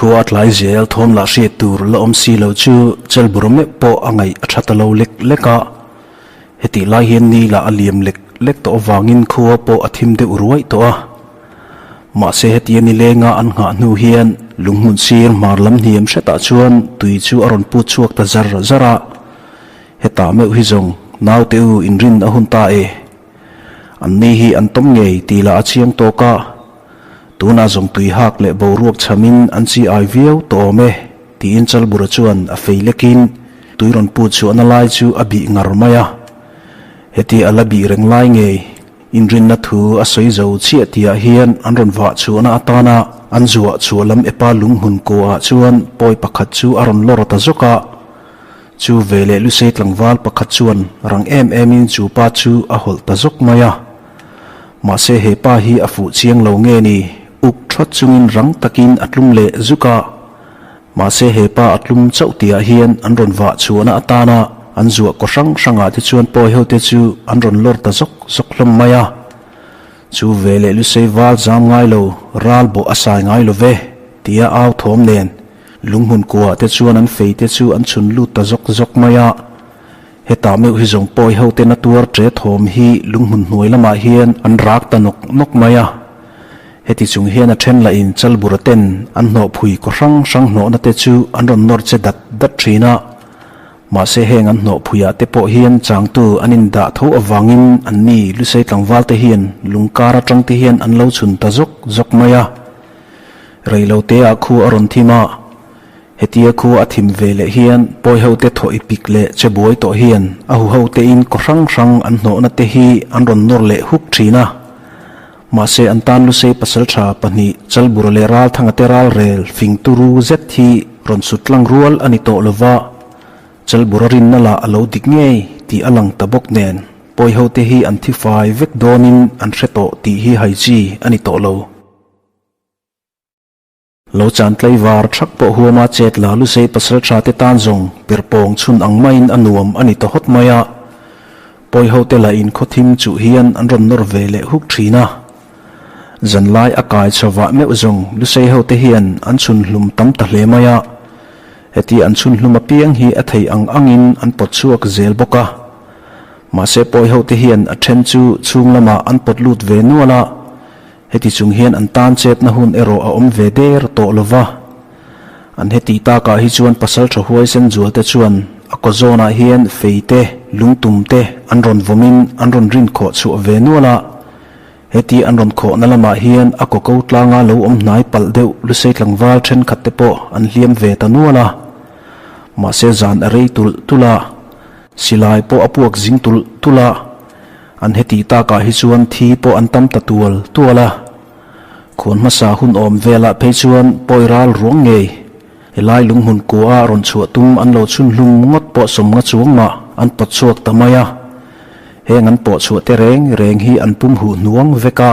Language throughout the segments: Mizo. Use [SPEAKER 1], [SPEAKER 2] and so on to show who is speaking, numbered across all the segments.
[SPEAKER 1] Khua a tlai zel thawm lah hriat tur la awm si lo chu Chelbura meuh pawh a ngaih a tha ta lo lek lek a. Hetih lai hian ni lah a liam lek lek tawh avangin khua pawh a thim deuh ruai tawh a. Mahse hetia nilenga an nghah hnu hian lunghmun sir hmar lam hniam hretah chuan tui chu a rawn put chhuak ta zar zar a. Hetah meuh hi zawng naute u inrin a hun ta e. An ni hi an tawm ngei tih lah a chiang tawk a. Tunah zawng tui hak leh boruak chhamin an chi ai viau tawh awm e tiin Chalbura chuan a fei lekin tui rawn put chhuahna lai chu a bih ngar mai a. Heti a la bih reng lai ngei inrinna thu a sawi zo chiah tihah hian an rawn vah chhuahna atana an zuah chhuah lam epa lunghmun kuahah chuan pawi pakhat chu a rawn lawr ta zawk a. Chu veleh Lusei tlangval pakhat chuan rang em emin chu pa chu a hawlh ta zawk mai a. Mahse he pa hi a fuh chiang lo nge ni, uk thawt chungin rang takin a tlum leh zuk a. Mahse he pa a tlum chauh tihah hian an rawn vah chhuahna atana an zuah kaw hrang hrangah te chuan pawi ho te chu an rawn lawr ta zawk zawk hlawm mai a. Chu veleh Lusei val zam ngai lo, ral bawh a sai ngai lo ve, tia au thawm nen lunghmun kuah te chuan an fei te chu an chhun lut ta zawk zawk mai a. Hetah meuh hi zawng pawi ho ten a tuar ṭe thawm hi lunghmun hnuai lamah hian an rak ta nawk nawk mai a. Heti chung hian a ṭhen lah in Chalbura ten an hnawhphui kaw hrang hrang hnawhna te chu an rawn nawr che dat dat ṭhin a. Mahse heng an hnawhphuiah te pawh hian changtu an indah tho avangin an ni Lusei tlangval te hian lungkar aṭang te hian an lo chhun ta zawk zawk mai a. Reiloteah khu a rawn thim a. Hetia khu a thim ve leh hian pawi ho te thaw i pik leh che buai tawh hian a hu ho te in kaw hrang hrang an hnawhna te hi an rawn nawr leh huk thin a. Mahse an tan Lusei pasaltha pahnih Chalbura leh Ralthanga te ralrel fing turu zet hi rawn sut tlang rual a ni tawh lova, Chalbura rinna lah a lo dik ngei tih a lang ta bawk nen pawi ho te hi an thi fai vek dawnin an hre tawh tih hi hai chi a ni tawh lo. Lo chan tlaivar thak pawh huama chet la Lusei pasal tha te tan zawng perpawng chhun ang maiin a nuam a ni ta hawt mai a. Pawi ho te lah in khawthim chuh hian an rawn nawr ve leh huk thin a. Zanlai a kai chhovah meuh zawng Lusei ho te hian an chhun hlum tam ta hle mai a. Heti an chhun hlum apiang hi a thei ang angin an pawt chhuak zel bawk a. Mahse pawi ho te hian a then chu chhung lamah an pawt lut ve nual a. Heti chung hian an tan chetna hun erawh a awm ve der tawh lo va. An heti takah hi chuan pasal tha huaisen zualte chuan a kaw zawnah hian fei te, lungtum te an rawn vawmin an rawn rin khawh chhuah ve nual a. Heti an rawn khawhna lamah hian a kaw ko tlanga lo awm hnai palh deuh lusei tlangval thenkhat te pawh an hliam ve ta nual a. Mahse zan a rei tulh tulh a, silai pawh a puak zing tulh tulh a. An heti takah hi chuan thi pawh an tam ta tual tual a, khuan hmasa hun awm velah phei chuan pawi ral ruang ngei helai lunghmun kua a rawn chhuah tum an lo chhun hlum ngawt pawh sawmnga chuang mah an pawt chhuak ta mai a. Heng an pawh chhuah te reng reng hi an pum huh hnuang vek a,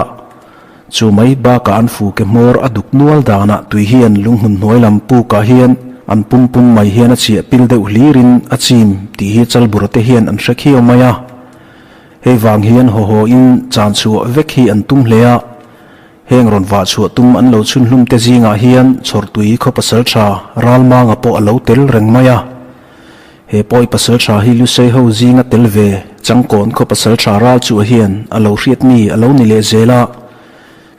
[SPEAKER 1] chu mai bakah an fu ke hmawr a duk nual danah tui hian lunghmun hnuai lam pukah hian an pum pum mai hian a chhiah pil deuh hlirin a chim tih hi Chalbura te hian an hre khiau mai a. Hei vang hian haw haw in chan chhuah vek hi an tum hle a, heng rawn vah chhuah tum an lo chhun hlum te zingah hian chhawrtui khaw pasal tha Ralmanga pawh a lo tel reng mai a. He pawi pasal tha hi Lusei ho zinga tel ve Changkawn khaw pasal tha ral chhuah hian a lo hriat mi a lo ni leh zel a.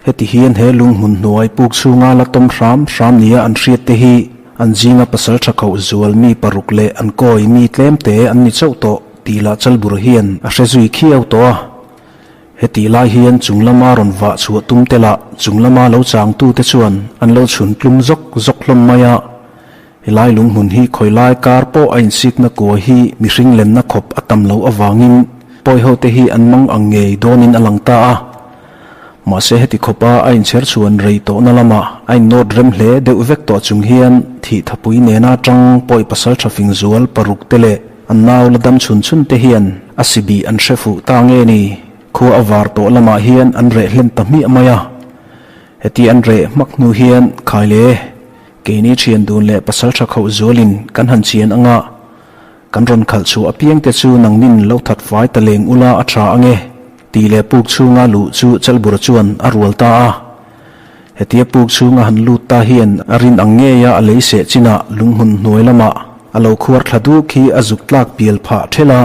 [SPEAKER 1] Heti hian he lunghmun hnuai puk chhunga la tawm hram hram nia an hriat te hi an zinga pasal tha khoh zual mi paruk leh an kawi mi tlem te an ni chauh tawh tih lah Chalbur hian a hre zui khiau tawh a. Hetih lai hian chung lama rawn vah chhuah tum te lah chung lama lo chang tu te chuan an lo chhun tlum zawk zawk hlawm mai a. Helai lunghmun hi khawi lai kar pawh a insikna kua hi mihring lenna khawp a tam loh avangin pawi ho te hi an mang ang ngei dawnin a lang ta a. Mahse heti khawpa a inchher chhuan rei tawhna lamah a innawt rem hle deuh vek tawh chung hian thih thapui nena tang pawi pasal tha fing zual paruk te leh an nau la dam chhun chhun te hian a si bih an hre fuh ta nge ni? Khua a var tawh lamah hian an reh hlen ta hmiah mai a. Heti an reh hmak hnu hian khai le keini thian dun leh pasal tha khauh zualin kan han chian anga Kan rawn khalh chhuah apiang te chu nangnin lo that fai ta leng ula a tha ange tih leh puk chhunga luh chu Chalbura chuan a rual ta a. Hetia puk chhunga han lut ta hian a rin ang ngeia a lei seh chinah lunghmun hnuai lamah a lo khuar thla duk hi a zuk tlak pial phah thelh a.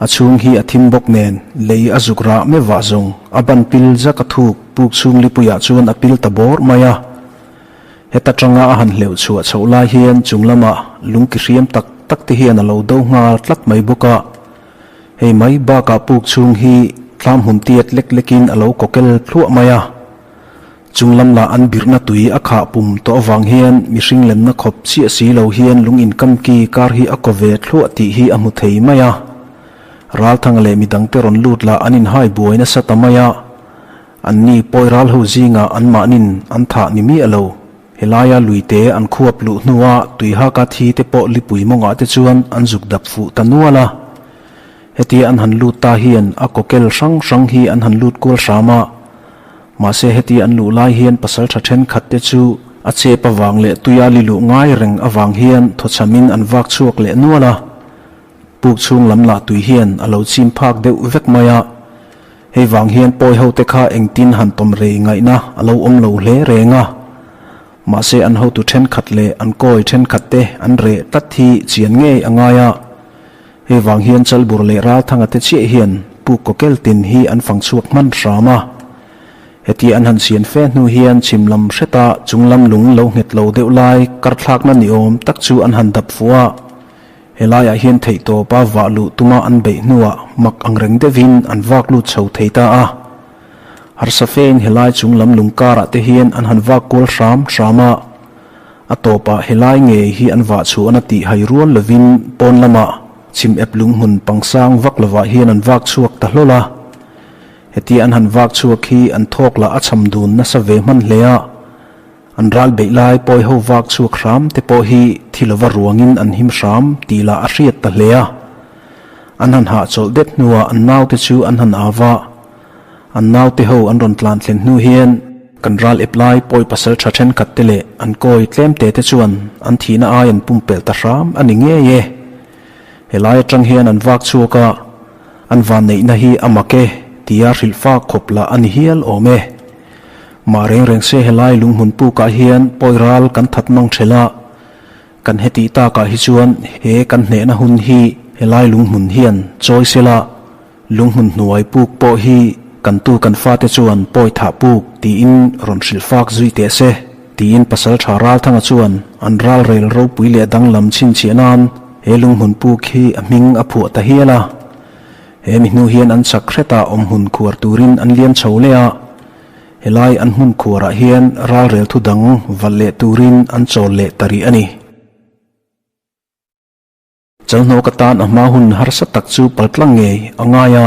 [SPEAKER 1] A chhung hi a thim bawk nen lei a zuk rah mevah zawng a ban pil zak a thuk puk chhung lipuiah chuan a pil ta bawr mai a. Heta tanga a han hleuh chhuah chhoh lai hian chung lamah lungki hriam tak tak te hian a lo do nghal tlat mai bawk a. Hei mai bakah puk chhung hi thlam hmun tiat lek lekin a lo kawkel thluah mai a. Chung lam lah an birhna tui a khah pum tawh avang hian mihring lenna khawp chiah si lo hian lung inkamki kar hi a kaw ve thluah tih hi a hmu thei mai a. Ralthanga leh midangte rawn lut lah an inhai buai nasa ta mai a. Anni pawi ral ho zingah anmahnin an thah ni miah lo. Helaia luite an khuap luh hnua tuihaka thi te pawh lipui mawngah te chuan an zuk dap fuh ta nual a. Hetia an han lut ta hian a kawkel hrang hrang hi an han lut kual hram a. Mahse hetia an luh lai hian pasaltha thenkhat te chu a chep avang leh tuia li luh ngai reng avang hian thawchhamin an vak chhuak leh nual a. Puk chhung lam lah tui hian a lo chim phak deuh vek mai a. Hei vang hian pawi ho te kha engtin han tawm rei ngaihna a lo awm lo hle reng a. Mahse an hotu thenkhat leh an kawi thenkhat te an reh tlat hi chian ngei a ngai a. Hei vang hian Chalbur leh Ralthanga te chiah hian puk kawkel tin hi an fang chhuak hman hram a. Heti an han sian fe hnu hian chhim lam hreta chunglam lung lo nghet lo deuh lai karthlakna ni awm tak chu an han dap fuh a. Helaiah hian theihtawpa vah luh tuma an beih hnuah mak angreng deuhin an vak lut chho thei ta a. Harsa fein helai chunglam lung karah te hian an han vak kual hram hram a. A tawpah helai ngei hi an vah chhuahna tih hai rual lovin pawn lamah chhim ep lunghmun pangsang vak lovah hian an vak chhuak ta hlawl a. Hetia an han vak chhuak hi an thawk lah a cham dun nasa ve hman hle a. An ral beih lai pawi ho vak chhuak hram te pawh hi thi lova ruangin an him hram tih lah a hriat ta hle a. An han hahchawlh det hnuah an naute chu an han au a. An naute ho an rawn tlan thlen hnu hian kan ral ep lai pawi pasal tha thenkhat te leh an kawi tlem te te chuan an thihna ai an pumpelh ta hram a ni ngei e. Helai atang hian an vak chhuak a, an vanneihna hi a mak e tia hrilh fak khawp lah a ni hial awm e. Mah reng reng se helai lunghmun pukah hian pawi ral kan that mang thelh a, kan hetih takah hi chuan he kan hnehna hun hi helai lunghmun hian chawi sela, Lunghmun hnuai puk pawh hi kan tu kan fate chuan pawi thah puk tiin rawn hrilh fak zui teh se, tiin Pasaltha Ralthanga chuan an ralrel ropui leh danglam chhinchhiah nan he lunghmun puk hi a hming a phuah ta hial a. He mi hnu hian an chak hretah awmhmun khuar turin an liam chho leh a, helai an hmun khuarah hian ralrel thu dang valh leh turin an chawl leh ta rih a ni. Chalhnawk atan a hma hun harsa tak chu paltlang ngei a ngai a,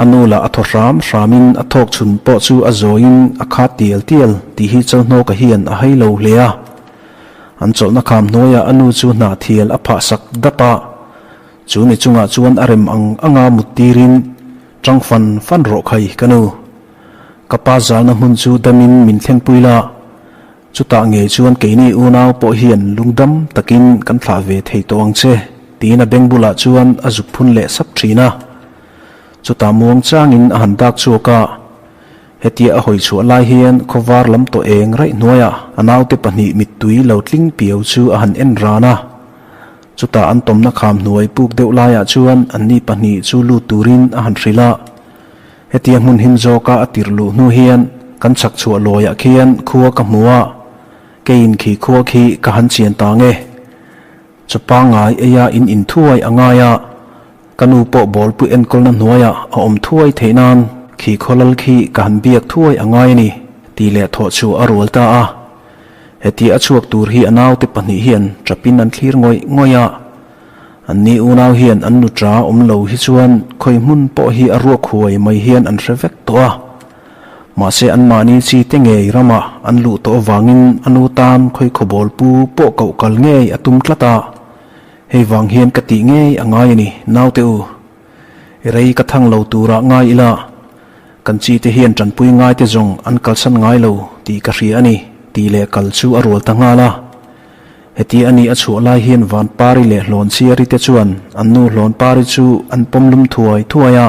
[SPEAKER 1] a nu lah a thaw hram hramin a thawk chhun pawh chu a zawiin a khat tial tial tih hi Chalhnawka hian a hai lo hle a. An chawlhna kham hnuaiah a nu chu hnahthial a phah sak dap a, chu mi chungah chuan a rem ang anga mut tirin tang fan fan rawh khai ka nu. Ka pa zalna hmun chu damin min thlenpui la, Chutah ngei chuan keini unau pawh hian lungdam takin kan thlah ve thei tawh ang che, tiin a beng bulah chuan a zuk phun leh sap thin a. Chutah muang changin a han dak chhuak a, hetia a hawi chhuah lai hian khawvar lam tawh eng raih hnuaiah a naute pahnih mittui lo tling piau chu a han en ran a. Chutah an tawmna kham hnuai puk deuh laiah chuan anni pahnih chu lut turin a han hrilh a. Hetia hmun him zawka a tirh luh hnu hian kan chak chhuah lawiah khian khua ka hmu a, keiin khi khua khi ka han chian ta nge. Chaw pangngai eia in inthuai a ngai a, ka nu pawh bawlpui enkawlna hnuaiah a awm thuai theih nan khi khawlal khi ka han biak thuai a ngai a ni, tih leh thawh chu a rual ta a. Hetia a chhuak tur hi a naute pahnih hian tapin an thlir ngawih ngawih a. An ni unau hian an nuṭa awm lo hi chuan khawi hmun pawh hi a ruak huai mai hian an hre vek tawh a. Mahse anmahni chi te ngei ramah an luh tawh avangin a nu tan khawi khawbawl pu pawh koh kal ngei a tum tlat a. Hei vang hian ka tih ngei a ngai a ni, naute u. Rei ka thang lo turah ngai ila, kan chi te hian tanpui ngai te zawng an kalsan ngai lo tih ka hria a ni, tih leh kal chu a rual ta nghal a. Heti a nih a chhuah lai hian Vanpari leh Hlawnchhiari te chuan an nu Hlawnpari chu an pawm lum thuai thuai a.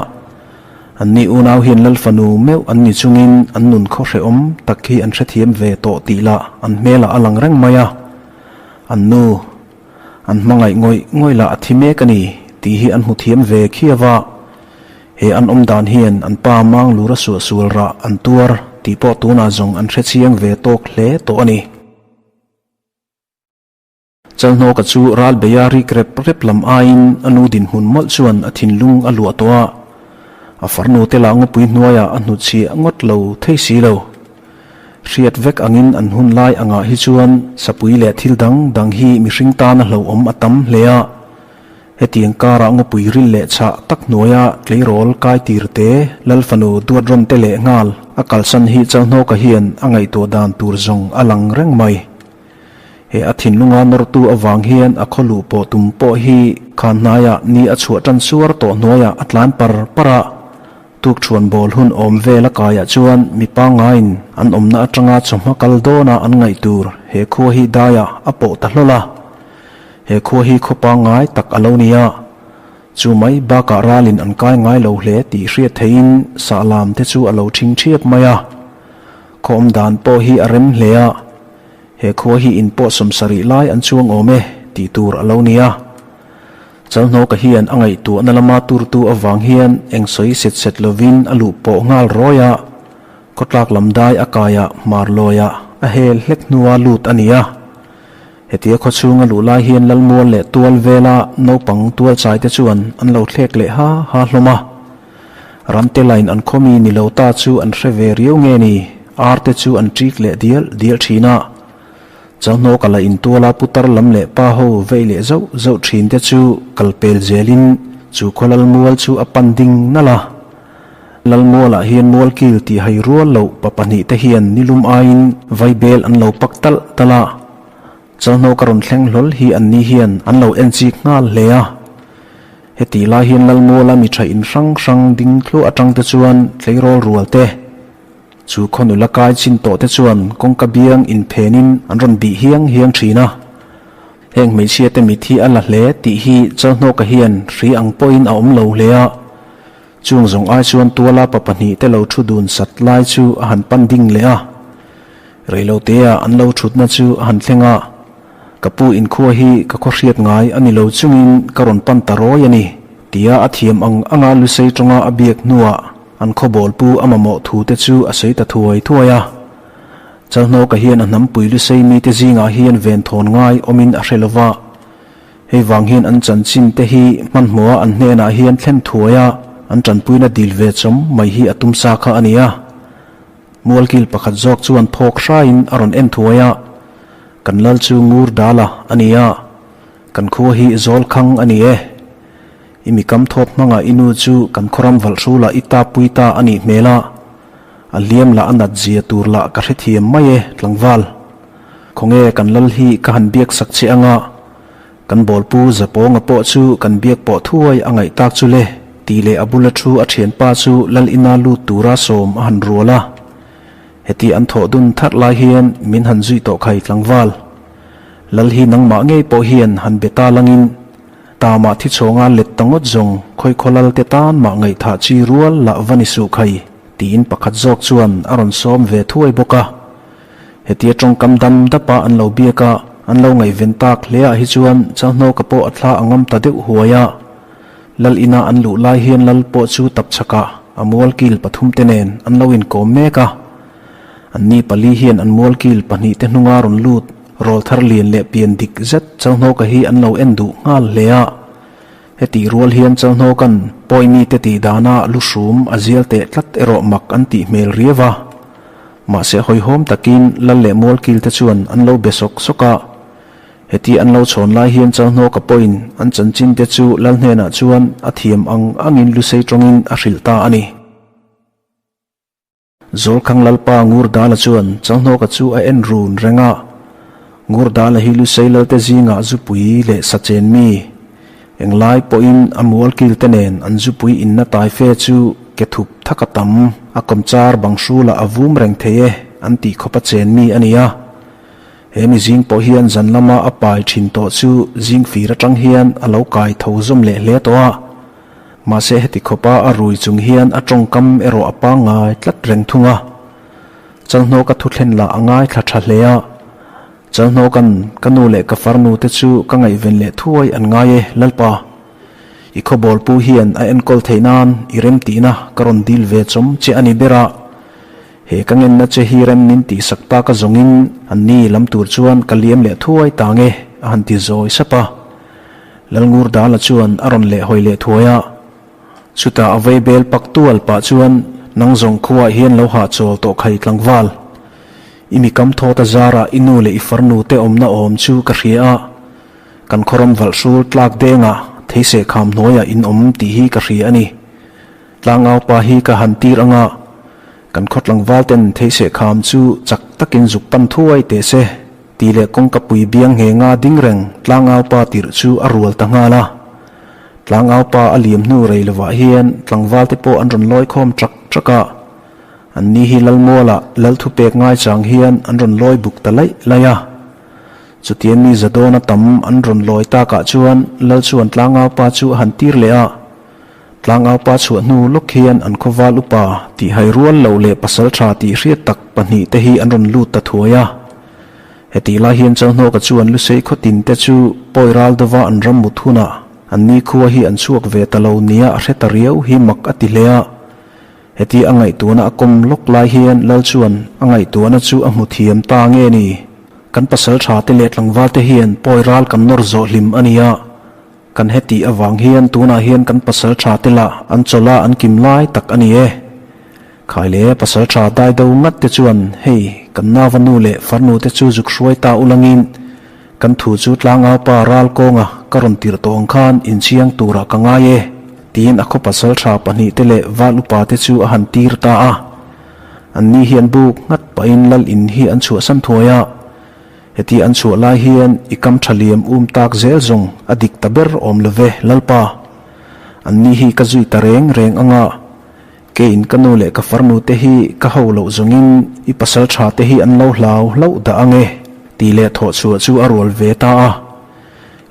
[SPEAKER 1] Anni unau hian Lal fanu meuh an ni chungin an nun khaw hrehawm tak hi an hrethiam ve tawh tih lah an hmelah a lang reng mai a. An nu, an hmangaih ngawih ngawih lah a thi mek a ni tih hi an hmu thiam ve khiau a. He an awm dan hian an pa mang lura suahsual rah an tuar tih pawh tunah zawng an hrechiang ve tawk hle tawh a ni. Chalhnawka chu ral beia rik rep rep lam aiin a nu dinhmun mawlh chuan a thinlung a luah tawh a, a farnu te lah ngawpui hnuaiah a hnutchhiah ngawt lo thei si lo. Hriat vek angin an hun lai angah hi chuan sapui leh thil dang dang hi mihring tana hlauhawm a tam hle a, hetiang karah ngawpui ril leh chhah tak hnuaia tleirawl kai tir te, Lal fanu duat rawn te leh nghal a kalsan hi Chalhnawka hian a ngaihtuah dan tur zawng a lang reng mai. He a thinlunga nawrtu avang hian a khaw luh pawh tum pawh hi khan hnaiah ni a chhuah tan suar tawh hnuaiah a tlan par par a. Tukṭhuan bawl hun awm vel a kaiah chuan mi pangngaiin an awmna atanga chawhma kal dawna an ngaih tur he khua hi daiah a pawh ta hlawl a. He khua hi khaw pangngai tak a lo ni a. Chu mai bakah ralin an kai ngai lo hle tih hriat theihin sahlam te chu a lo ṭhing ṭhiap mai a. Khaw awm dan pawh hi a rem hle a. He khua hi in pawh 70 lai an chuang awm e tih tur a lo ni a. Chalhnawka hian a ngaihtuahna lama turtu avang hian eng sawi set set lovin a luh pawh nghal rawi a, khawtlak lam dai a kaia hmar lawia a hel hlek hnua lut a ni a. Hetia khaw chhunga luh lai hian Lalmual leh tual vela naupang tual chai te chuan an lo thlek leh ha ha hlawm a. Ramte lain an khawmi ni lo ta chu an hre ve riau nge ni, ar te chu an ṭik leh dial dial ṭhin a. Chalhnawka la intuala putar lam leh pa ho vei leh zauh zauh ṭhin te chu kal pel zelin chu khaw Lalmual chu a pan ding nalh a. Lalmualah hian mualkil tih hai rual loh pa pahnihte hian nilum aiin vaibel an lo pak talh talh a. Chalhnawka rawn thleng hlawl hi anni hian an lo en chik nghal hle a. Heti lai hian Lalmuala mi tha in hrang hrang ding thluah atang te chuan tleirawl rual te, chu khaw nula kai chin tawh te chuan kawngka biang inphenin an rawn bih hiang hiang thin a. Heng hmeichhia te mit hi a la hle tih hi Chalhnawka hian hri ang pawhin a awm lo hle a. Chung zawng ai chuan tuala pa pahnihte lo thu dun sat lai chu a han pan ding leh a. Reilotea an lo thutna chu a han thleng a. Ka pu inkhua hi ka khaw hriat ngai a ni lo chungin ka rawn pan ta rawi a ni, tia a thiam ang anga Lusei tawnga a biak hnuah an khaw bawlpu a mamawh thu te chu a sawi ta thuai thuai a. Chalhnawka hian a hnampui Lusei mite zingah hian venthawn ngai awmin a hre lova, hei vang hian an chanchin te hi hmanhmawha an hnenah hian thlen thuai a, an tanpuina dil ve chawm mai hi a tum sa kha a ni a. Mualkil pakhat zawk chuan phawk hraiin a rawn en thuai a, Kan lal chu ngur dala a ni a, kan khua hi zawl khang a ni e. I mi kam thawp hmangah i nu chu kan khawram valh hrulah i tap pui ta a nih hmel a, a hliam lah a nat zia tur lah ka hrethiam mai e tlangval. Khawnge kan lal hi ka han biak sak che anga, Kan bawlpu Zapawnga pawh chu kan biak pawh thuai a ngaih tak chu le, tih leh a bula thu a thianpa chu Lal ina lut tura sawm a han rual a. Heti an thawh dun thar lai hian min han zui tawh khai tlangval. Lal hi nangmah ngei pawh hian han be ta langin Tama thi chhawnga let ta ngawt zawng khawikhaw lal te tan mah ngaihthah chi rual lah va ni suh khai, tiin pakhat zawk chuan a rawn sawm ve thuai bawk a. Hetia tawngkam dam dapa an lo biak a, an lo ngaihven tak hle ah hi chuan Chalhnawka pawh a thla a ngam ta deuh huai a. Lal ina an luh lai hian Lal pawh chu tap chhakah a mualkil pathum te nen an lo inkawm mek a. Anni pali hian an mualkil pahnih te hnunga rawn lut rawl thar lian leh pian dik zet Chalhnawka hi an lo en duh nghal hle a. Hetih rual hian Chalhnawka'n Pawimi te tih dana lu hrum a zial teh tlat erawh mak an tih hmel riau a. Mahse hawihhawm takin Lal leh Mualkil te chuan an lo be sawk sawk a. Heti an lo chhawn lai hian Chalhnawka pawhin an chanchin te chu Lal hnenah chuan a thiam ang angin Lusei tawngin a hrilh ta a ni. Zawlkhang Lalpa Ngurdala chuan Chalhnawka chu a en run reng a. Ngurdala hi Lusei Lalte zingah zupui leh sachen mi, englai pawhin a mualkil te nen an zupui inna tai fe chu ke thup thak a tam, a kawmchar bang hrulah a vum reng thei e an tih khawp a chen mi a ni a. He mi zing pawh hian zan lama a pai thin tawh chu zing fir atang hian a lo kai tho zawm leh hle tawh a. Mahse heti khawpa a rui chung hian a tawngkam erawh a pangngai tlat reng thung a. Chalhnawka thuthlen lah a ngaithla tha hle a. Chalhnawka'n ka nu leh ka farnu te chu ka ngaihven leh thuai an ngai e, Lalpa. I khawbawl pu hian a enkawl theih nan i rem tihna ka rawn dil ve chawm che a ni ber a. He ka ngenna che hi rem min tihsak ta ka zawngin an ni lam tur chuan ka liam leh thuai ta nge a han ti zawi sap a. Lalngur Dala chuan a rawn leh hawi leh thuai a. Chutah a vei bel pak tual pah chuan nang zawng khuaah hian lo hahchawl tawh khai tlangval. I mi kam thawt a zarah i nu leh i farnu te awmna awm chu ka hria a. Kan khawram valh hrul tlak dengah theiseh kham hnuaiah in awm tih hi ka hria a ni. Tlangau pa hi ka han tir anga kan khaw tlangval ten theiseh kham chu chak takin zuk pan thuai teh se tih leh kawngka pui biang nghenga ding reng tlangau pa tirh chu a rual ta nghal a. Tlangau pa a liam hnu rei lovah hian tlangval te pawh an rawn lawi khawm trak trak a. An ni hi Lalmualah Lal thupek ngaichang hian an rawn lawi buk ta laih laih a. Chutia mi zadawna tam an rawn lawi takah chuan Lal chuan tlangau pa chu a han tir leh a. Tlangau pa chhuah hnu lawk hian an khawval upa tih hai rual loh leh pasal tha tih hriat tak pahnih te hi an rawn lut ta thuai a. Hetih lai hian Chalhnawka chuan Lusei khawtin te chu pawi ral dova an ram mut hunah an ni khua hi an chhuak ve ta lo nia a hre ta riau hi mak a ti hle a. Heti a ngaihtuahna a kawm lawk lai hian Lal chuan a ngaihtuahna chu a hmu thiam ta nge ni? Kan pasal tha te leh tlangval te hian pawi ral kan nawr zawh hlim a nia. Kan hetih avang hian tunah hian kan pasal tha te lah an chawlh a an kim lai tak a ni e. Khai le pasal tha dai do ngat te chuan hei kan nauva nu leh farnu te chu zuk hruai ta ulangin kan thu chu tlangau pa ral kawnga ka rawn tirh tawh ang khan inchiang turah ka ngai e tiin a khaw pasal tha pahnih te leh val upa te chu a han tir ta a. An ni hian buk nghat pahin lal in hi an chhuahsan thuai a. Heti an chhuah lai hian i kam tha liam um tak zel zawng a dik ta ber awm lo ve, Lalpa. An ni hi ka zui ta reng reng anga, keiin ka nu leh ka farnu te hi ka ho loh zawngin i pasal tha te hi an lo hlau hlauh dah ange, tih leh thawh chhuah chu a rual ve ta a.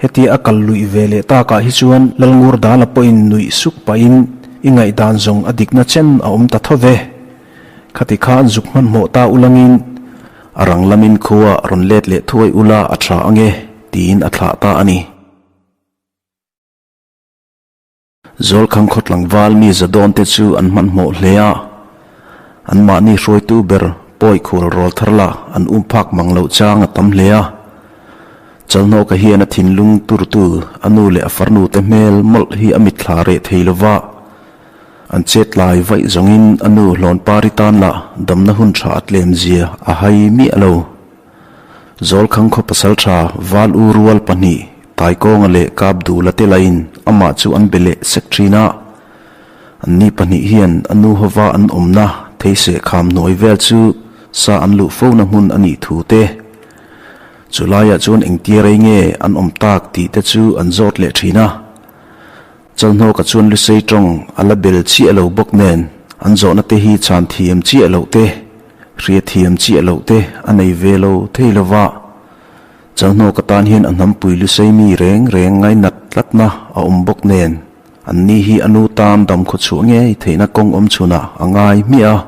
[SPEAKER 1] Hetia a kal luih ve leh takah hi chuan Lalngur Dala pawhin nuih suk pahin i ngaihdan zawng a dikna chen a awm ta tho ve. Khati khan zuk hmanhmawh ta ulangin a rang lamin khua rawn let leh thuai ula a tha ange tiin a thlah ta a ni. Zawlkhang khaw tlangval mi zadawn te chu an hmanhmawh hle a, anmahni hruaitu ber pawi khual rawl thar lah an um phak mang loh chang a tam hle a. Chalhnawka hian a thinlung turtu a nu leh a farnu te hmel mawlh hi a mitthla reh thei lova. An chet lai vaih zawngin a nu Hlawnpari tan lah damna hun tha a tlem zia a hai miah lo. Zawlkhang khaw pasal tha Val U Rual pahnih Taikawnga leh Kap Dula te lain amah chu an be leh sek thin a. Anni pahnih hian a nu hova an awmna theiseh kham hnuai vel chu sa an luh fona hmun a nih thu te, chu laiah chuan engtia rei nge an awm tak tih te chu an zawt leh thin a. Chalhnawka chuan Lusei tawng a la bel chiah lo bawk nen an zawhna te hi chhan thiam chiah loh te, hria thiam chiah loh te a nei ve lo thei lo va. Chalhnawka tan hian a hnampui Lusei mi reng reng ngainat tlatna a awm bawk nen an ni hi a nu tan dam khaw chhuah ngei theihna kawng awm chhunah a ngai hmiah a.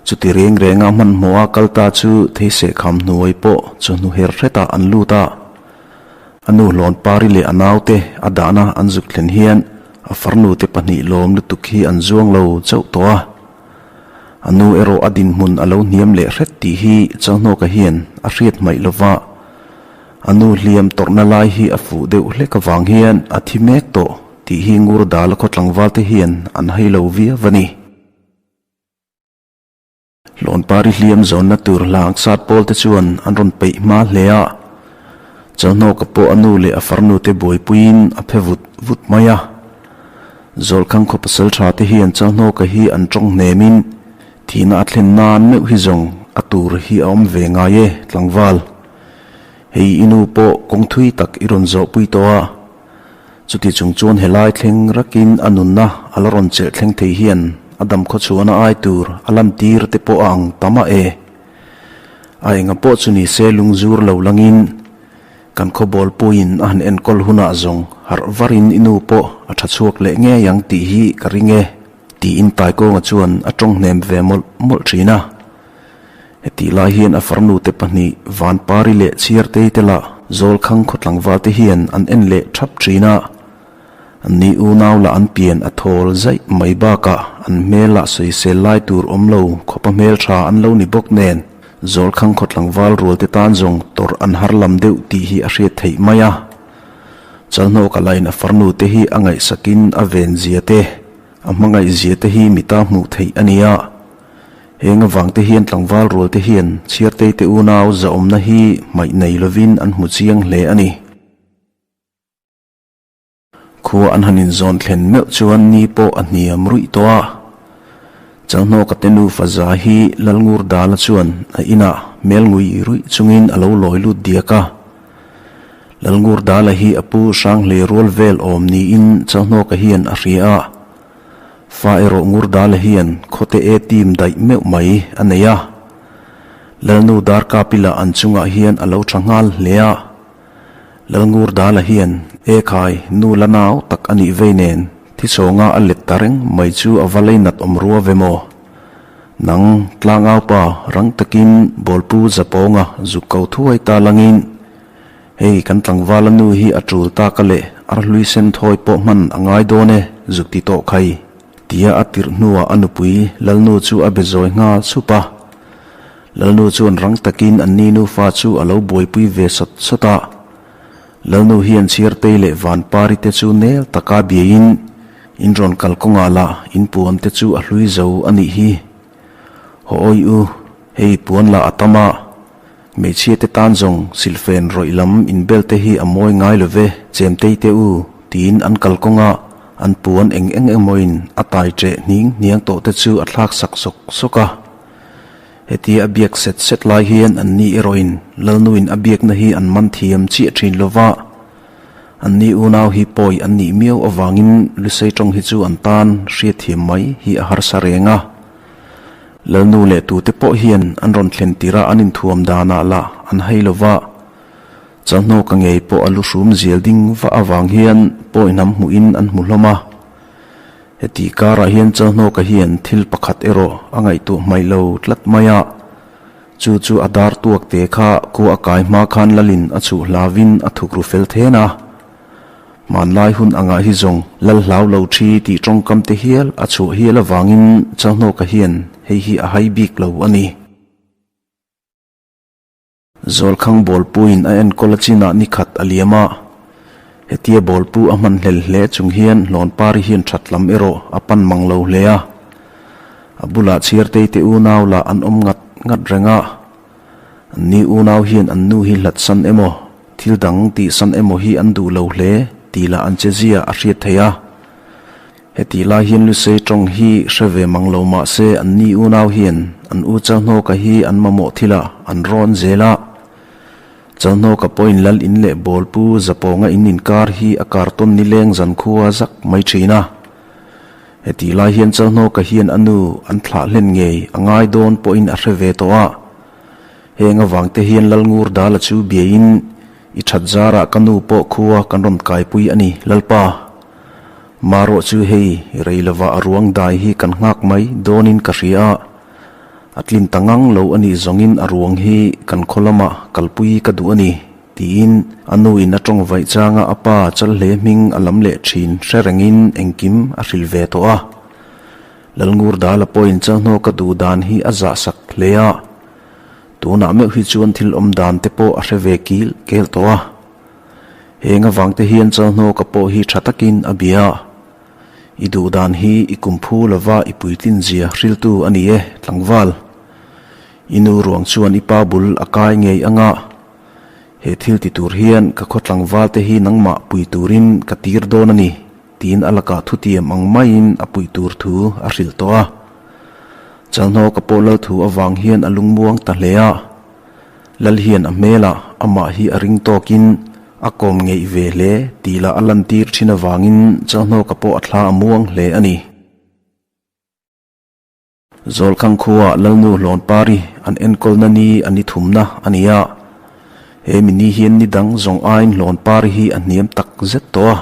[SPEAKER 1] Chuti reng renga hmanhmawha kal ta chu theiseh kham hnuai pawh chawhnu her hretah an lut a. A nu hlawn pari leh a naute a dahna an zuk thlen hian a farnu te pahnih lawm lutuk hi an zuang lo chauh tawh a. A nu erawh a dinhmun a lo hniam leh hret tih hi Chalhnawka hian a hriat hmaih lo va. A nu hliam tawrhna lai hi a fuh deuh hlek avang hian a thi mek tawh tih hi Ngurdala khaw tlangval te hian an hai lo viau a ni. Hlawnpari hliam zawnna tur hlang sat pawl te chuan an rawn peih hma hle a, Chalhnawka pawh a nu leh a farnu te buaipuiin a phe vut vut mai a. Zawlkhang khaw pasal tha te hian Chalhnawka hi an tawng hnemin thihna a thlen nan meuh hi zawng a tur hi a awm ve ngai e tlangval. Hei i nu pawh kawng thui tak i rawn zawhpui tawh a, Chuti chung chuan helai thleng rakin a nunna a la rawn chelh thleng thei hian a dam khaw chhuahna ai tur a lan tir te pawh a ang ta mah e. A enga pawh chu ni se lungzur lo langin. Kan khawbawl puiin a han enkawl hunah zawng harh varin i nu pawh a tha chhuak leh ngei ang tih hi ka ring e, tiin Taikawnga chuan a tawng hnem ve mawlh mawlh thin a. Hetih lai hian a farnute pahnih Vanpari leh Chhiartei te lah Zawlkhang khawtlangval te hian an en leh thap thin a. Anni unau lah an pian a thawl zaih mai bakah an hmel ah sawisel lai tur awm lo khawpa hmeltha an lo ni bawk nen Zawlkhang khawtlangval rual te tan zawng tawrh an har lam deuh tih hi a hriat theih mai a. Chalhnawka lain a farnu te hi a ngaihsakin a ven zia te, a hmangaih zia te hi mita hmuh theih a ni a. Heng avang te hian tlangval rual te hian chhiartei te unau zahawmna hi hmaih nei lovin an hmu chiang hle a ni. Khua an han inzawn thlen meuh chuan ni pawh a hniam ruih tawh a. Chalhnawka te nufa za hi Lalngur Dala chuan a inah hmel ngui ruih chungin a lo lawi lut diak a. Lalngur Dala hi a pu Hranghlei rual vel awm niin Chalhnawka hian a hria a. Fa erawh Ngur Dala hian khawte e team daih meuh mai a nei a. Lalnu Darkapila an chungah hian a lo tha nghal hle a. Lalngur Dala hian E khai, nu la nau tak a nih vei nen, thichhawnga a let ta reng mai chu a va lei nat awm rua ve maw? Nang, tlangaupa, rang takin Bawlpu Zapawnga zuk ko thuai ta langin, hei kan tlangvala nu hi a tul tak a leh arhlui sen thawi pawh hman a ngai dawn e, zuk ti tawh khai, tia a tirh hnuah a nupui Lalnu chu a be zawi nghal chhup a. Lalnu chuan rang takin anni nufa chu a lo buaipui ve sawt sawt a. Lalnu hian Chhiartei leh Vanpari te chu nel taka biaiin in rawn kal kawngah lah in puan te chu a hlui zo a nih hi. Haw awi u, hei puan lah a tam a, hmeichhia te tan zawng silfen rawih lam inbel te hi a mawi ngai lo ve, chemtei te u, tiin an kal kawnga an puan eng eng emawin a tai ṭeh hning hniang tawh te chu a thlak sak sawk sawk a. Hetia a biak set set lai hian anni erawhin Lalnuin a biakna hi an man thiam chiah thin lo va, anni unau hi pawi an nih miau avangin Lusei tawng hi chu an tan hriatthiam mai hi a harsa reng a. Lalnu leh tute pawh hian an rawn thlen tirh a an inthuam danah lah an hai lo va, Chalhnawka ngei pawh a lu hrum zial ding va avang hian pawi hnam hmuhin an hmu hlawm a. Heti karah hian Chalhnawka hian thil pakhat erawh a ngaihtuah hmaih lo tlat mai a, chu chu a dar tuak te kha khua a kai hma khan lalin a chhuh hlauvin a thuk ru fel then a. Hmanlai hun angah hi zawng lal hlau lo thi tih tawngkam te hial a chhuah hial avangin Chalhnawka hian hei hi a hai bik lo a ni. Zawlkhang bawlpuiin a enkawl a chinah ni khat a liam a, hetia bawlpu a hman hlel hle chung hian Hlawnpari hian that lam erawh a pan mang lo hle a. A bulah chhiartei te unau lah an awm ngat ngat reng a, anni unau hian an nu hi hlat san emaw, thil dang tih san emaw hi an duh lo hle tih lah an chezia a hriat theih a. Hetih lai hian Lusei tawng hi hre ve mang lo mah se anni unau hian an u Chalhnawka hi an mamawh thilah an rawn zel a. Chalhnawka pawhin lal in leh bawlpu Zapawnga in inkar hi a kartawn nileng zankhua zak mai thin a. Hetih lai hian Chalhnawka hian a nu an thlah hlen ngei a ngai dawn pawhin a hre ve tawh a. Heng avangte hian Lalngur Dala chu biain I that zarah ka nu pawh khua kan rawn kaipui a ni, Lalpa. Marawh chu hei, rei lova a ruang dai hi kan nghak mai dawnin ka hria a. A tlin ta ngang lo a nih zawngin a ruang hi kan khaw lamah kalpui ka duh a ni, tiin a nuin a tawng vaih changa a pa Chalhle hming a lam leh thin hre rengin engkim a hrilh ve tawh a. Lalngur Dala pawhin Chalhnaw ka duh dan hi a zahsak hle a. Tunah meuh hi chuan thil awm dan te pawh a hre ve kil kel tawh a. Heng avang te hian Chalhnawka pawh hi tha takin a bia a. I duh dan hi i kum phu lova i puitlin zia hriltu a ni e, tlangval. I nu ruang chuan i pa bul a kai ngei anga. He thil ti tur hian ka khaw tlangval te hi nangmah pui turin ka tir dawn a ni, tiin a lakah thutiam ang maiin a puih tur thu a hrilh tawh a. Chalhnawka pawh lal thu avang hian a lungmuang ta hle a. Lal hian a hmelah amah hi a ring tawkin a kawm ngeih ve hle tih lah a lantir thin avangin Chalhnawka pawh a thla a muang hle a ni. Zawlkhang khuaah Lalnu Hlawnpari an enkawlna ni a ni thumna a ni a. He mi ni hian ni dang zawng aiin hlawn par hi a hniam tak zet tawh a.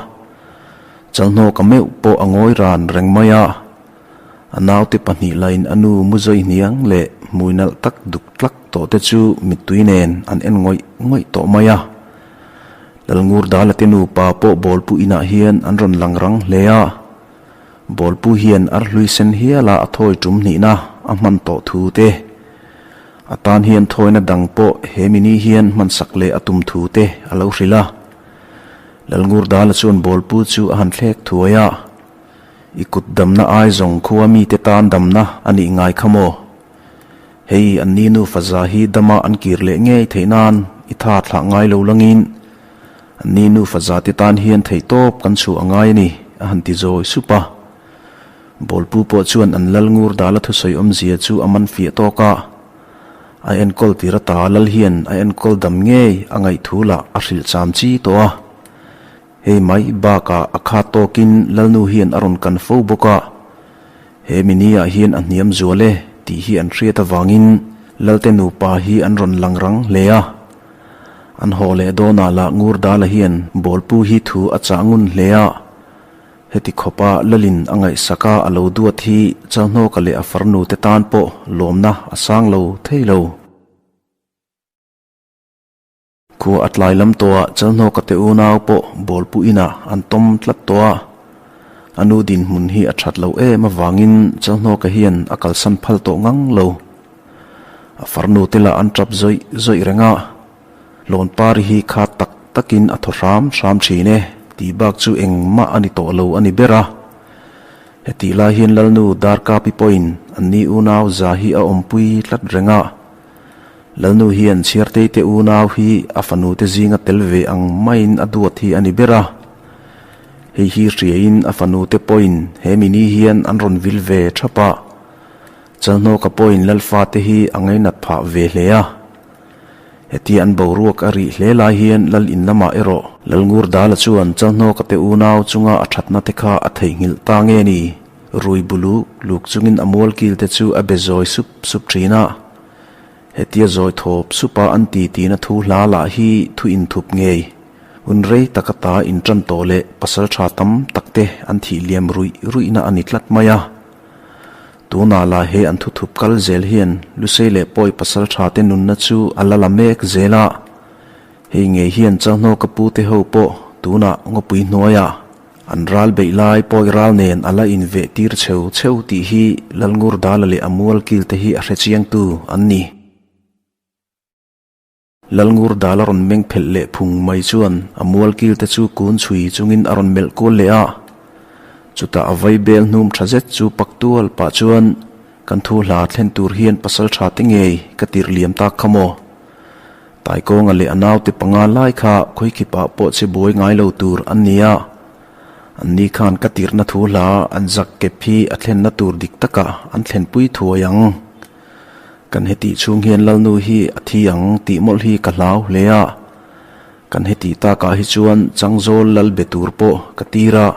[SPEAKER 1] Chalhnawka meuh pawh a ngawi ran reng mai a. A naute pahnih lain a nu mu zawi hniang leh hmui nalh tak duk tlak tawh te chu mittui nen an en ngawih ngawih tawh mai a. Lalngur Dala te nupa pawh bawlpu inah hian an rawn lang rang hle a. Bawlpu hian ar hlui sen hiala a thawi tum hnihna a hman tawh thu te, a tan hian thawina dang pawh he mini hian hmansak leh a tum thu te a lo hrilh a. Lalngur Dala chuan bawlpu chu a han thlek thuai a. I kut damna ai zawng khua mite tan damna a nih ngai kha maw? Hei an ni nufa za hi dama an kir leh ngei theih nan i tha thlah ngai lo langin an ni nufa za te tan hian theihtawp kan chhuah a ngai a ni, a han ti zawi sup a. Bawlpu pawh chuan an lal ngur dala thusawi awmzia chu a man fiah tawk a. A enkawl tir ata lal hian a enkawl dam ngei a ngaih thu lah a hrilh cham chi tawh a. Hei mai bakah a khat tawkin Lalnu hian a rawn kan fo bawk a, he mini-ah hian a hniam zual e tih hi an hriat avangin Lalte nupa hi an rawn lang rang hle a. An haw leh dawnah lah Ngurdala hian Bawlpu hi thu a chah ngun hle a, heti khawpa Lalin a ngaihsak a a lo duat hi Chalhnawka leh a farnute tan pawh lawmna a sang lo thei lo. Khua a tlai lam tawh a, Chalhnawka te unau pawh bawlpu inah an tawm tlat tawh a. A nu dinhmun hi a that loh em avangin Chalhnawka hian a kalsan phal tawh ngang lo. A farnu te lah an tap zawih zawih reng a, Lawnpari hi kha tak takin a thaw hram hram thin e tih bak chu engmah a ni tawh lo a ni ber a. Hetih lai hian Lalnu Darkapi pawhin anni unau za hi a awmpui tlat reng a. Lalnu hian Chhiartei te unau hi a fanu te zinga tel ve ang maiin a duat hi a ni ber a. Hei hi hriain a fanu te pawhin he mini hian an rawn vil ve thap a. Chalhnawka pawhin Lalfa te hi a ngainat phah ve hle a. Hetia an boruak a rih hle lai hian Lal in lamah erawh Lalngur Dala chuan Chalhnawka te unau chunga a thatna te kha a theihnghilh ta nge ni? Rui buluk luk chungin a mualkil te chu a be zawi sup sup thin a. Hetia zawi thawp supa an ti tina thu hla lah hi thu inthup ngei. Hun rei tak ata intan tawh leh pasal tha tam tak te an thih liam ruih ruihna a ni tlat mai a. Tunah lah he an thuthup kal zel hian Lusei leh Pawi pasal tha te nunna chu a la la mek zel a. Hei ngei hian Chauhnaw ka pu te ho pawh tunah ngawpui hnuaiah An ral beih lai pawi ral nen a la inveh tir cheu cheu tih hi Lalngur Dala leh a mual kil te hi a hre chiangtu an ni. Lalngur Dala rawn meng phelh leh phung mai chuan a mual kil te chu kun chhui chungin a rawn melh kual leh a. Chutah a vai bel hnum tha zet chu pak tual pah chuan kan thu hla thlen tur hian pasal tha te ngei ka tirh liam tak kha maw? Taikawnga leh a naute panga lai kha khawikhipa pawh che buai ngai lo tur an ni a, anni khan ka tirhna thu hla an zak kep hi a thlenna tur dik takah an thlenpui thuai ang. Kan hetih chhung hian Lalnu hi a thi ang tih mawlh hi ka hlau hle a, kan hetih takah hi chuan Changzawl lal be tur pawh ka tir a,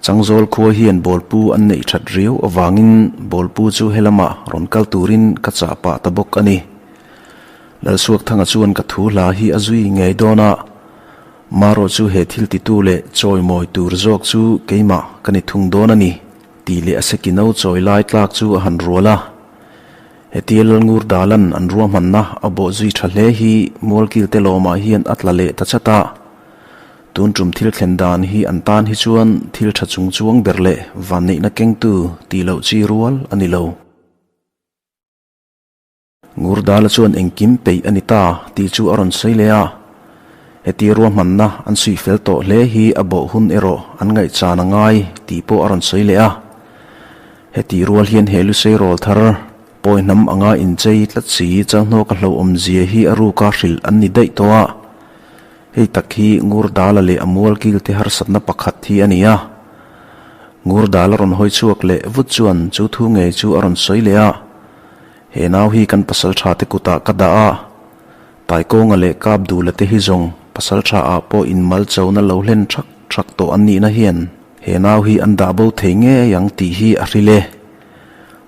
[SPEAKER 1] Changzawl khua hian bawlpu an neih that riau avangin bawlpu chu helamah rawn kal turin ka chah pah ta bawk a ni. Lalsuakthanga chuan ka thu hla hi a zui ngei dawn a, marawh chu he thil titu leh chawimawi tur zawk chu keimah ka ni thung dawn a ni, tih leh a seki no chawi lai tlak chu a han rual a. Hetia Lalngur Dalan an ruahmanna a bawh zui tha hle hi Mualkil te lawmah hian a tla leh ta chat a. Tun tum thil thlen dan hi an tan hi chuan thil tha chung chuang ber leh vanneihna kengtu tih loh chi rual a ni lo. Ngurdala chuan engkim peih a ni ta tih chu a rawn sawi leh a. Heti ruahmanna an suih fel tawh hle hi a bawh hun erawh an ngaihchan a ngai tih pawh a rawn sawi leh a. Heti rual hian he lusei rawl thar pawi hnam anga inchei tlat si Chalhnawka hlauhawmzia hi a ruka hrilh an ni daih tawh a. Hei tak hi Ngurdala leh a mualkil te harsatna pakhat hi a ni a. Ngurdala rawn hawi chhuak leh vut chuan chu thu ngei chu a rawn sawi leh a. He nau hi kan pasal tha te kutah ka dah a, Taikawnga leh Kap Dula te hi zawng pasal tha ah pawh in mal chona lo hlen thak thak tawh an nihna hian he nau hi an dah bo thei ngei ang tih hi a hril e.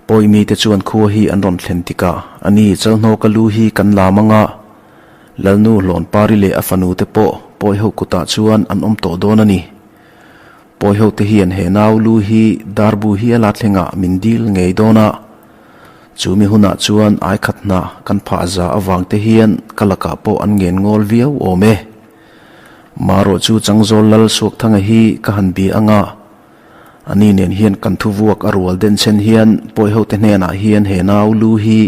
[SPEAKER 1] Pawi mite chuan khua hi an rawn thlen tikah a ni Chalhnawka lu hi kan lam anga. Lalnu Hlawnpari leh a fanu te pawh pawi ho kutah chuan an awm tawh dawn a ni. Pawi ho te hian he nau lu hi darbu hiala thlengah min dil ngei dawn a. Chu mi hunah chuan ai khat hna kan phah za avang te hian ka lakah pawh an ngen ngawl viau awm e. Marawh chu Changzawl Lal Suakthanga hi ka han bia anga Ani nen hian kan thu vuak a rual den chen hian pawihote hnenah hian he nau lu hi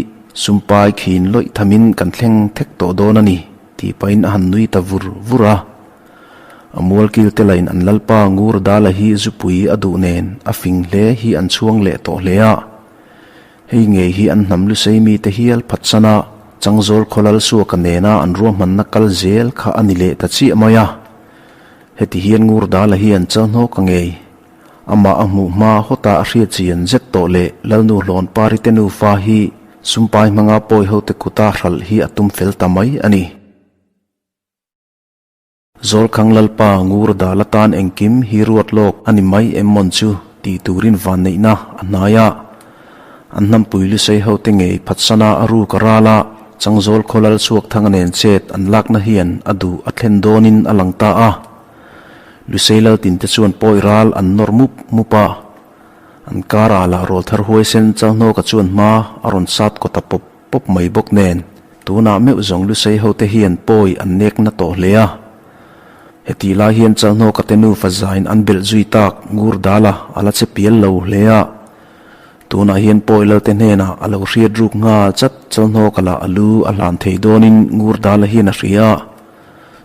[SPEAKER 1] sumpai khin lawih thamin kan thleng thek tawh dawn a ni, tih pahin a han nui ta vur vur a. A mualkil te lain an lalpa Ngur Dala hi zupui a duh nen a fing hle hi an chhuang leh tawh hle a. Hei ngei hi an hnam lusei mite hial phatsan a, Changzawl khawlal suaka nena an ruahmanna kal zel kha a ni leh ta chiah mai a. Heti hian Ngur Dala hian Chalhnawk a ngei. Amah a hmuh hma hawta a hriat chian zet tawh leh Lalnu Hlawnpari te nufa hi sumpai hmanga pawi hote kuta hralh hi a tum fel ta mai a ni. Zawlkhang Lalpa Ngur Dala tan engkim hi ruat lawk a ni mai em mawn chu tih turin vanneihna a hnai a. An hnampui lusei hote ngei phatsana a ruk a ral a, Changzawl khawlal chhuak thanga nen chet an lakna hian a duh a thlen dawnin a lang ta a. Lusei laltinte chuan pawi ral an nawr mup mup a. An karah lah rawlthar huaisen Chalhnawka chuan hma a rawn sat kawt a pawp pawp mai bawk nen, tunah meuh zawng lusei hote hian pawi an nek na tawh hle a. Hetih lai hian Chalhnawka te nufa zain an belh zui tak ngur dala a la che pial lo hle a. Tunah hian pawi lalte hnenah a lo hriat ruk nghal chat Chalhnawka lah a lu a hlan thei dawnin ngur dala hian a hria a.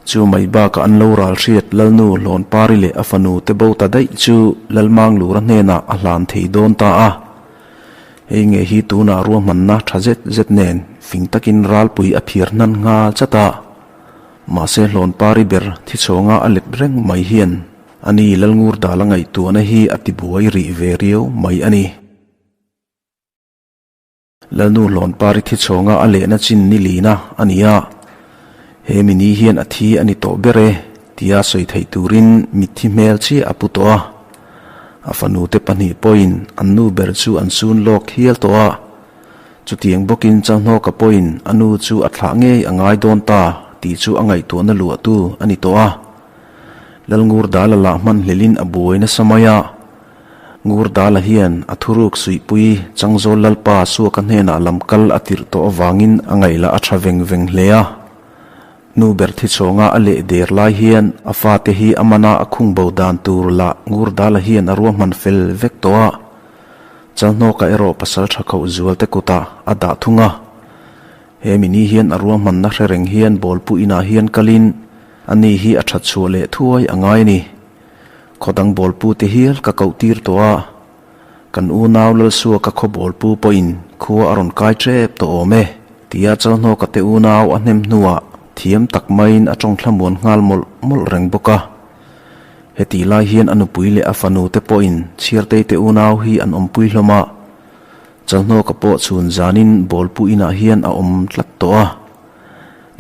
[SPEAKER 1] Chu mai bakah an lo ral hriat Lalnu Hlawnpari leh a fanu te bo ta daih chu Lalmanglura hnenah a hlan thei dawn ta a. Hei nge hi tunah ruahmanna tha zet zet nen fing takin ralpui a phiar hnan nghal chat a. Mahse Hlawnpari ber thichhawnga a let reng mai hian ani Lalngur dal a ngaihtuahna hi a tibuai rih ve riau mai a ni. Lalnu Hlawnpari thichhawnga a lehna chin ni lina a ni a, he mini hian a thi a ni tawh ber e tia sawi theih turin mitthi hmel chiah a pu tawh a. A fanute pahnih pawhin an nu ber chu an sun lawk hial tawh a, chutiang bawkin Chalhnawka pawhin a nu chu a thlah ngei a ngai dawn ta tih chu a ngaihtuahna luahtu a ni tawh a. Lalngur Dala lah hmanhlelin a buai nasa mai a, Ngur Dala hian a thuruk suihpui Changzawl Lalpa Suaka hnenah lam kal a tirh tawh avangin a ngaihlah a tha veng veng hle a. Nu ber thichhawnga a leh der lai hian a fate hi a mana a khung bo dan tur lah Ngur Dala hian a ruahman fel vek tawh a. Chalhnawka erawh pasal tha khoh zual te kutah a dah thung a. He mini hian a ruahmanna hre reng hian bawlpu inah hian kalin ani hi a that chhuah leh thuai a ngai a ni. Khawdang bawlpu te hial ka koh tir tawh a. Kan unau Lalsuaka khaw bawlpu pawhin khua a rawn kai tep tawh awm e, tia Chalhnawka te unau a hnem hnuah thiam tak maiin a tawng thlamuan nghal mawlh mawlh reng bawk a. Hetih lai hian a nupui leh a fanu te pawhin Chhiartei te unau hi an awmpui hlawm a, Chalhnawka pawh chhun zanin bawlpu inah hian a awm tlat tawh a.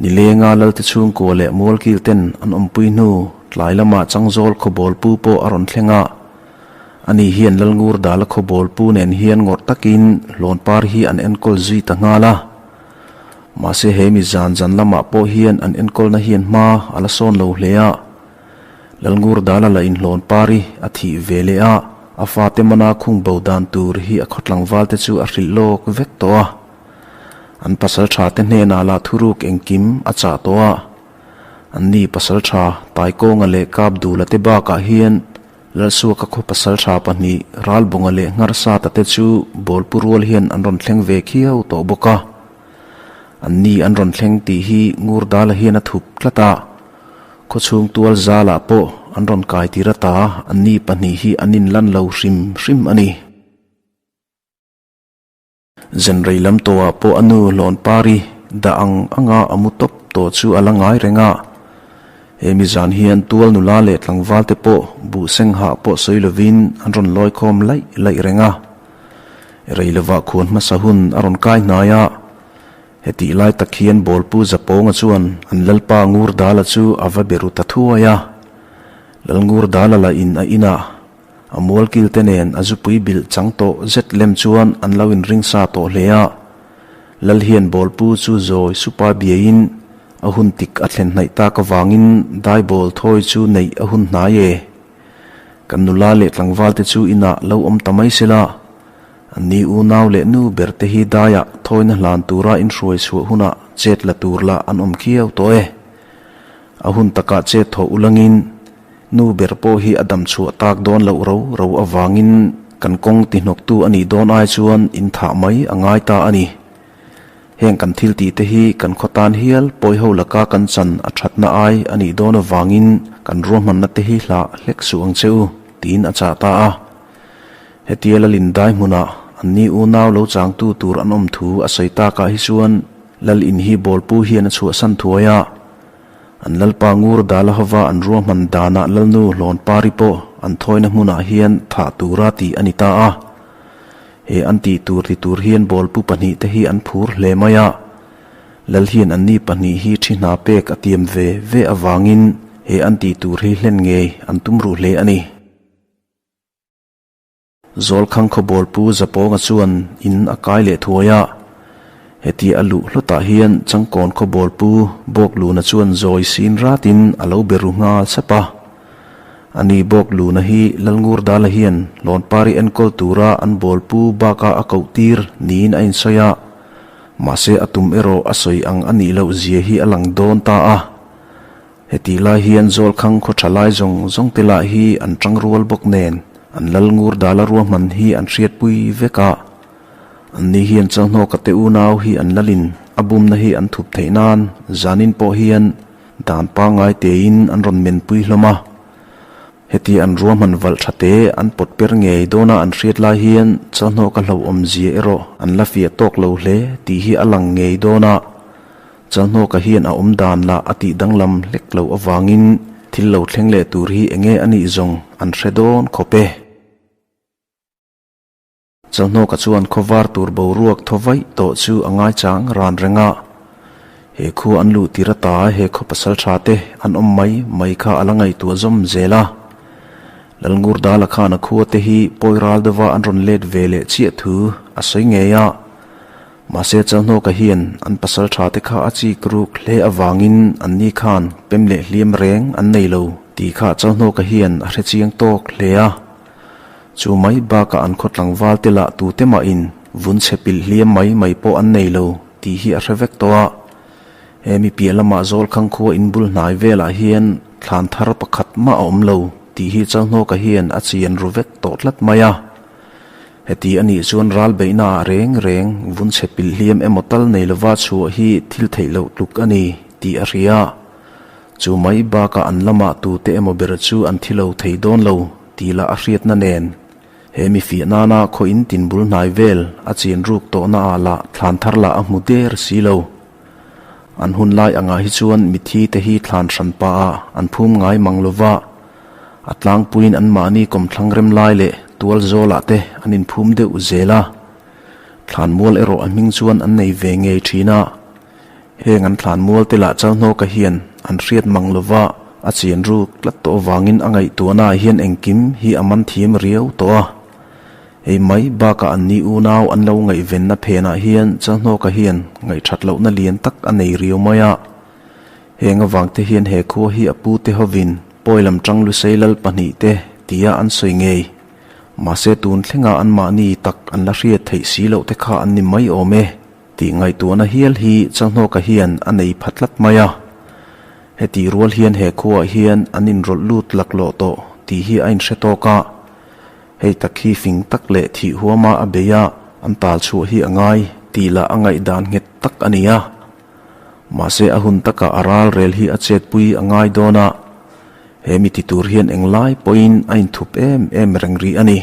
[SPEAKER 1] Nilenga Lalte chhungkua leh Mualkil ten an awmpui hnu tlai lamah Changzawl khaw bawlpu pawh a rawn thleng a. Ani hian Lalngur Dala khaw bawlpu nen hian ngawrh takin Hlawnpar hi an enkawl zui ta nghal a. Mahse he mi zan zan lamah pawh hian an enkawlna hian hma a la sawn lo hle a. Lalngur Dala la inhlawnpar i a thih ve leh a, a fate mana khung bo dan tur hi a khaw tlangvalte chu a hrilh lawk vek tawh a. An pasal tha te hnenah lah thuruk engkim a chah tawh a. Anni pasal tha Taikawnga leh Kapdula te bakah hian Lalsuaka khaw pasal tha pahnih Ralbunga leh Ngharsata te chu bawlpu rual hian an rawn thleng ve khiau tawh bawk a. Anni an rawn thleng tih hi Ngurdala hian a thup tlat a. Khawchhung tual zalah pawh an rawn kai tir ata anni pahnih hi an inlan lo hrim hrim a ni. Zenrei lam tawhah pawh a nu Hlawnpari dah ang anga a mu tawp tawh chu a la ngai reng a. He mi zan hian tual nula leh tlangval te pawh buh seng hah pawh sawi lovin an rawn lawi khawm laih laih reng a. Rei lovah khuan hmasa hun a rawn kai hnai a. Hetih lai tak hian Bawlpu Zapawnga chuan an Lalpa Ngurdala chu a va be ru ta thuai a. Lal Ngurdala lah in a inah A mualkil te nen a zupui bilh chang tawh zet lem chuan an lo inring sa tawh hle a. Lal hian bawlpu chu zawi supa biaiin A hun tik a thlen hnaih tak avangin daibawl thawi chu neih a hun hnai e. Kan nula leh tlangval te chu inah lo awm ta mai sela, an ni unau leh nu ber te hi daiah thawina hlan tura inhruai chhuah hunah chet la tur lah an awm khiau tawh e. A hun takah chet thawh ulangin nu ber pawh hi a dam chhuah tak dawn loh ro ro avangin kan kawng tihnawktu a nih dawn ai chuan inthah mai a ngai ta a ni. Heng kan thil tih te hi kan khaw tan hial pawiho laka kan chan a thatna ai a nih dawn avangin kan ruahmanna te hi hlah hlek suh ang che u, tiin a chah ta a. Hetia Lalin dai hmunah an ni unau lo changtu tur an awm thu a sawi takah hi chuan Lalin hi bawlpu hian a chhuahsan thuai a. An Lalpa ngur dala hova an ruahman danah Lalnu Hlawnpari pawh an thawina hmunah hian thah tura tih a ni ta a. He an tih tur ti tur hian bawlpu pahnihte hi an phur hle mai a. Lal hian anni pahnih hi thi hna pek a tiam ve ve avangin he an tih tur hi hlen ngei an tum ruh hle a ni. Zawlkhang khaw bawlpu Zapawnga chuan in a kai leh thuai a. Heti a luh hlawtah hian Changkawn khaw bawlpu Bawkluna chuan zawi sin ratin a lo be ru nghal sap a. Ani Bawkluna hi Lalngurdala hian Lawnpari enkawl tura an bawlpu baka a koh tir niin a insawi a. Mahse a tum erawh a sawi ang a nih loh zia hi a lang dawn ta a. Hetih lai hian Zawlkhang khaw tha lai zawng zawng te lah hi an tang rual bawk nen an lal ngur dala ruahman hi an hriatpui vek a. Anni hian Chalhnawka te unau hi an lalin a bumna hi an thup theih nan zanin pawh hian dan pangngai tein an rawn menpui hlawm a. Heti an ruahman valh tha te an pawt per ngei dawna an hriat lai hian Chalhnawka hlauhawm zia erawh an la fiah tawk lo hle tih hi a lang ngei dawn a. Chalhnawka hian a awm dan lah a tih danglam hlek loh avangin thil lo thleng leh tur hi enge a nih zawng an hre dawn khawp e. Chalhnawka chuan khawvar tur boruak thaw vaih tawh chu a ngaichang ran reng a. He khu an luh tir ata he khaw pasal tha te an awm mai mai kha a la ngaihtuah zawm zel a. Lalngurdala khan a khua te hi pawi ral deuha an rawn let ve leh chiah thu a sawi ngei a. Mahse Chalhnawka hian an pasal tha te kha a chik ruk hle avangin anni khan pem leh hliam reng an nei lo tih kha Chalhnawka hian a hre chiang tawk hle a. Chu mai bakah an khaw tlangval te lah tute mahin vun chhe pilh hliam mai mai pawh an nei lo tih hi a hre vek tawh a. He mi piah lamah Zawlkhang khua inbul hnai velah hian thlan thar pakhat mah a awm lo tih hi Chalhnawka hian a chian ru vek tawh tlat mai a. Heti a nih chuan ral beihnaah reng reng vun chhe pilh hliam emaw tal nei lova chhuah hi thil theih loh tluk a ni tih a hria. Chu mai bakah an lamah tute emaw ber chu an thi lo thei dawn lo tih lah a hriatna nen. He mi fiah nana khaw in tin bul hnai vel a chian ruk tawhna ah lah thlan thar lah a hmu der si lo. An hun lai angah hi chuan mithi te hi thlan hran pah ah an phum ngai mang lova, a tlangpuiin anmahni kawmthlang rem lai leh tual zawlah te an inphum deuh zel a. Thlan mual erawh a hming chuan an nei ve ngei thin a. Heng an thlan mual te lah Chalhnawka hian an hriat mang lova a chian ruk tlat tawh avangin a ngaihtuahna ah hian engkim hi a man thiam riau tawh a. Hei mai bakah an ni unau an lo ngaihvenna phenah hian Chalhnawka hian ngaihthat lohna lian tak a nei riau mai a. Heng avang te hian he khua hi a pu te hovin pawi lam tang Lusei lal pahnih te tia an sawi ngei. Mahse tun thlengah anmahni tak an la hriat theih si loh te kha an ni mai awm e. Tih ngaihtuahna hial hi Chalhnawka hian a nei pha tlat mai a. Hetih rual hian he khuaah hian an inrawlh lut laklawh tawh tih hi a inhre tawk a. Hei tak hi fing tak leh thih huama a bei a, an tal chhuah hi a ngai tih lah a ngaihdan nghet tak a ni a. Mahse a hun takah a ral rel hi a chetpui a ngai dawn a, he mi ti tur hian englai pawhin a inthup em em reng rih a ni.